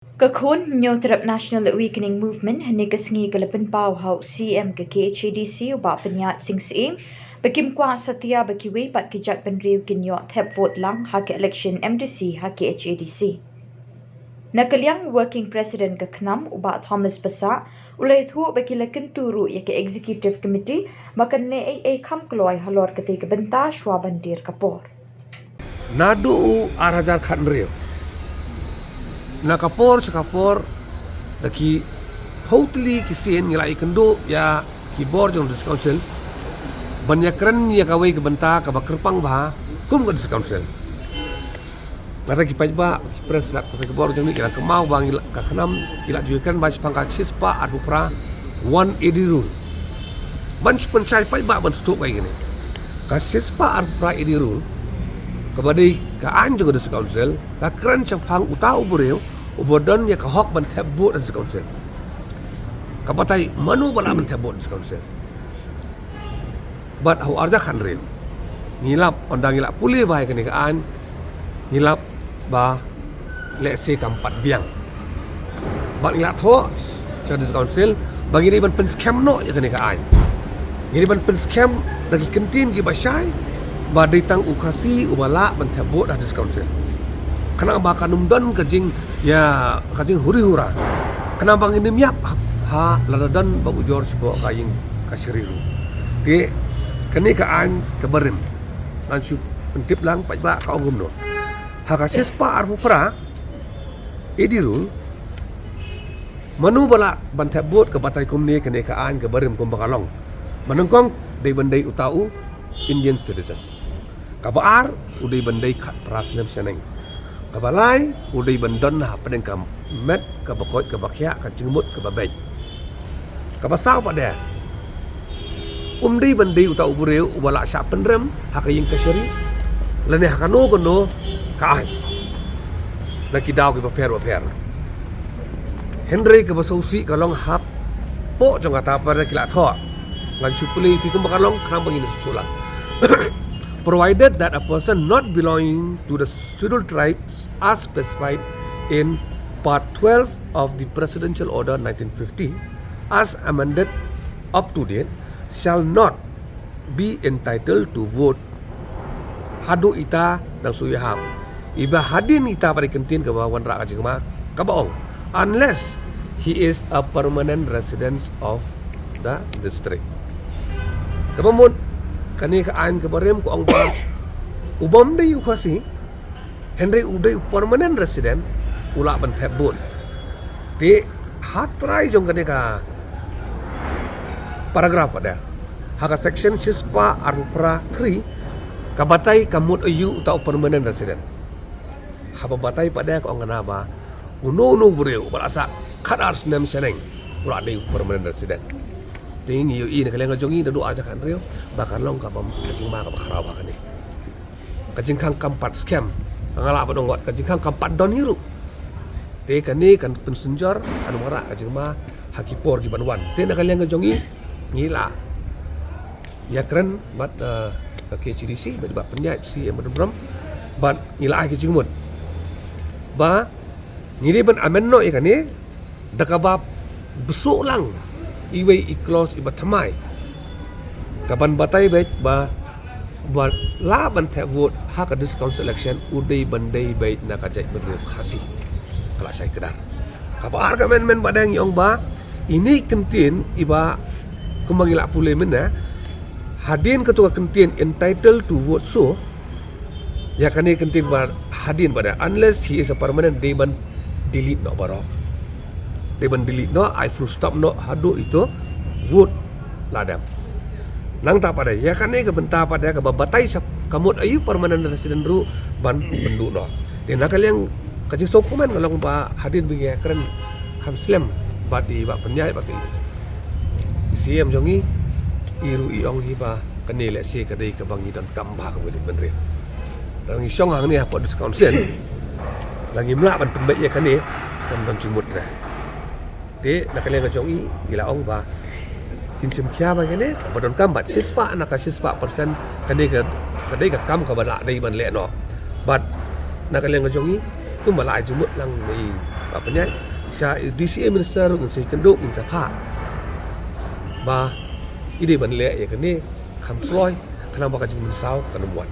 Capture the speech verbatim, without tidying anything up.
Ka khun Hynñiewtrep National Awakening Movement hynne ka sngi ka la pynpaw ha u C M ka K H A D C u Bah Pynïaid Sing Syiem ba kim kwah satia ba kiwei pat ki jaitbynriew kin ïoh thep vote lang ha ka election M D C ha K H A D C. Na ka liang Working President ka KHNAM u Bah Thomas Passah u la ïathuh ba ki la kyntu ruh ïa ka Executive Committee ba kan leh ei ei kham kloi halor katei ka bynta shwa ban dier ka por. Naduh u ar hajar khathynriew, na ka por sha ka por, da ki hopefully ki sien ngi la ïakynduh ïa ki bor jong District Council ban ïakren ïa kawei ka bynta kaba kyrpang bha kum ka District Council. Nga da ki paidbah, ki press, la ka bor jong ngi ki la kynmaw ba ngi la, ka KHNAM ki la ju ïakren ba shaphang ka shispah arphew phra, one A D rule. Ban shu pynshai paidbah ban shu tuh kai kine. Ka shispah arphew phra A D rule, kaba dei ka aiñ jong ka District Council, ka kren shaphang uta u briew uba don ïa ka hok ban thep vote ha District Council. Ka batai mano ba lah ban thep vote ha District Council. Bad ha u ar hajar khathynriew, ngi lap, ynda ngi la pule bha ïa kane ka aiñ, ngi lap ba lehse kam pat biang. Bad ngi la thoh sha District Council ba ngi dei ban pynskhem noh ïa kane ka aiñ. Ngi dei ban pynskhem da ki kyntien kiba shai ba dei tang u Khasi uba lah ban thep vote ha District Council. Khnang ba kan ym don ka jing, ïa, ka jinghuri hura. Khnang ba ngin ym ïap ha, ha lada don ba ujor sha ka ïing kashari ruh. Te kane ka aiñ kaba rim, ngan shu pyntip lang paidbah ka ong kumno. Ha ka shispah arphew phra A D rule, mano ba lah ban thep vote ka batai kumne, kane ka aiñ kaba rim kumba ka long. Ba nyngkong dei ban dei uta u Indian citizen. Kaba ar u dei ban dei khatphra snem shaneng. Kaba lai u dei ban don hapdeng ka met kaba koit kaba khiah, ka jingmut kaba beit. Kaba saw pat de, um dei ban dei uta u briew uba lah shah pynrem ha ka ïing kashari lane ha kano kano ka aiñ, na ki daw kiba pher ba pher. Hynrei kaba sngewsih ka long hapoh jong kata pat de ki la thoh. Ngan shu pule ïa phi kumba ka long khnang ba ngin sngewthuh lang. Provided that a person not belonging to the Scheduled Tribes as specified in Part twelve of the Presidential Order nineteen fifty, as amended up to date, shall not be entitled to vote. Haduh ita dang shu ïahap. Iba hadien ita pat dei kyntien kaba wanrah ka jingma kaba ong, unless he is a permanent resident of the district. Kaba mut, kane ka aiñ kaba rim ka ong ba u bym dei u Khasi, hynrei u dei u permanent resident, u lah ban thep vote. Te ha trai jong kane ka paragraph pat de, ha ka section shispah arphew phra three, ka batai ka mut aïu uta u permanent resident. Haba batai pat de ka ong kane ba uno uno u briew uba la sah khatar snem shaneng u lah dei u permanent resident. Te ngi ïohi na ka liang ka jong ngi naduh ar hajar khathynriew ba ka long kaba, ka jingma kaba khraw bha kane. Ka jingkhang kam pat skhem. Nga lah ban ong wat ka jingkhang kam pat don hi ruh. Te kane kan pynsynjor, kan wanrah ka jingma ha ki por ki ban wan. Te na ka liang ka jong ngi, ngi la ïakren bad, eh, ka K H A D C, bad Bah Pynïaid Sing, eh, Bah Dum Brum, bad ngi la ai ka jingmut ba ngi dei ban amend noh ïa kane da kaba bsuh lang iwei i clause iba thymmai kaban batai beit ba, ba lah ban thep vote ha ka District Council election u dei ban dei beit na ka jaitbynriew Khasi. Ka la shai kdar. Kaba ar ka amendment pat de ngi ong ba ine i kyntien iba kumba ngi la pule mynne, hadien kato ka kyntien entitled to vote so, ïa kane ka kyntien ba hadien pat de, unless he is a permanent, dei ban delete noh baroh. Dei ban delete noh, ai full stop noh haduh ito vote la dep. Nangta pat de, ïa kane ka bynta pat de kaba batai sa ka mut aïu permanent resident ruh ban pynduh noh. Te na ka liang ka jingsngewkmen ka long ba hadien ba ngi ïakren kham slem bad i Bah Pynïaid bad i C M jong ngi, i ruh i ong hi ba kane lehse ka dei kaba ngi donkam bha kum ka jaitbynriew. Lada ngi shong hangne hapoh District Council, lada ngim lah ban pynbeit ïa kane, kam don jingmut re. Te na ka liang ka jong i, i la ong ba kin shim khia ba kane kaba donkam bad shispah na ka shispah percent, kane ka, ka dei ka kam kaba lah dei ban leh noh. Bad na ka liang ka jong i, kumba la ai jingmut lang na i Ba pynïaid sha i DCA minister, ngin sa ïakynduh, ngin sa phah ba i dei ban leh ïa kane kham kloi, khnang ba ka jingmynsaw kan ym wan.